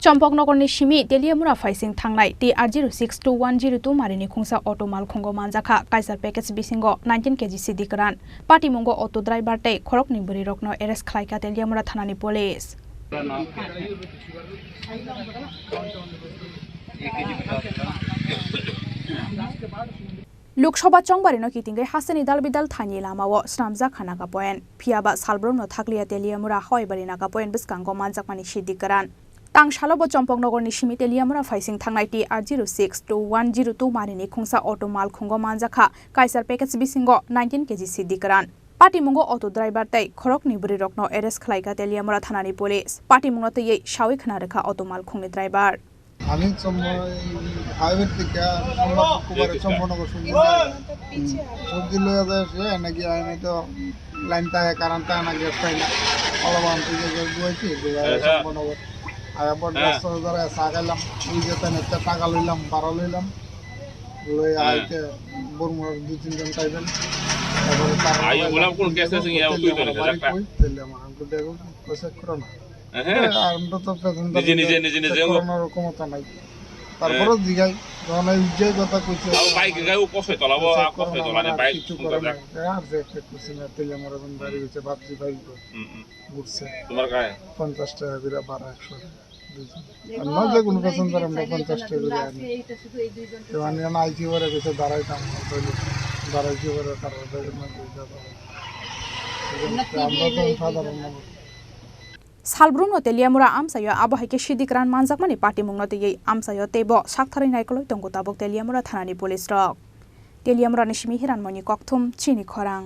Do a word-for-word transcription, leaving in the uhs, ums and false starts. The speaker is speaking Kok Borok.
Chompoknogorni simi Teliamura phaising thangnai T R zero six two one zero two marini khungsa auto malkhungo manjakha kaisar package bisingo nineteen K G sidi kwran. Patimungo auto driver tei khoroknwi bwrwirokno arrest khlaikha Teliamura thanani police. Lok Sabha chongbarino kitingwi hasteni dalbidal thaini lamao snamjakha Naga Point. Phiyaba salbrumno thakliya Teliamura Hawai Bari Naga Point bwskango manjakmani sidi kwran. Tang salo bo Chompoknogorni simi Teliamura phaising thangnai T R zero six two one zero two marini khungsa auto malkhungo manjakha kaisar package bisingo nineteen K G sidi kwran. Patimungo auto driver tei khoroknwi bwrwirokno arrest khlaikha Teliamura thanani police. Patimungno twiwi sawi khna rwkha auto malkhungni driver. আমি চম্প-, এই হাইওয়ে থেকে সোমবার, শুক্রবারে চম্পনগর সবজি নিয়ে, হুম, সবজি লইয়া যায় সে, নাকি আমি তো লাইন থাকে, কারেন্ট থাকে না, গ্যাস পাই না। অলপমান থেকে গ্যাস বইছি, দুবারে হ্যাঁ, হ্যাঁ। চম্পনগর। আর একবার হ্যাঁ। রাস্তা ধরে চা খাইলাম, ওই যে তাই একটা টাকা লইলাম, ভাড়া লইলাম। লই হ্যাঁ। আইতে বর্মার দুই তিনজন পাইবেন। তারপরে তারা আই, ওলা কোন গ্যাস আছে, ইয়া, তুই তো বাড়ি একটা। কই? তাহলে আমার আঙ্কেল দেখো, কইছে করো না। হ্যাঁ। এ, আমরা তো প্যাসেঞ্জার নিজে, নিজে, নিজে, নিজে চেক করানোর ক্ষমতা নাই। তারপরেও হ্যাঁ। জিগাই, যখন এই যে কথা কইছে, আও, বাইক গাই ও কষ্ট তলাবো, চেক আর কষ্ট করানো তলানে আর বাইক কিছু শুনতে করে দেখ। নাই। এ, আর যে একটা করছে না, তেলে আমার এখন বাড়ি হইছে, ভাবছি ভাই তো হুম, হুম। ঘুরছে। তোমার গায়ে? পঞ্চাশ টাকা করে বারো একশো দুইজন। আমরা যে কোনো প্যাসেঞ্জার আমরা পঞ্চাশ টাকা করে আনি। তো আমি এখন আইসি ঘরে গেছে দাঁড়াইতাম, দাঁড়াইছি ঘরে তারপরে আমরা তো সাধারণ মানুষ। Salbrumno Teliamura amchaio abo hai khe sidi kwran manjakmani patimungno twiwi amchaio teibo saktharwi naikolwi tongo tabuk Teliamura thanani police rok. Teliamurani simi Hiranmoyni Kokthum, Chini Khorang.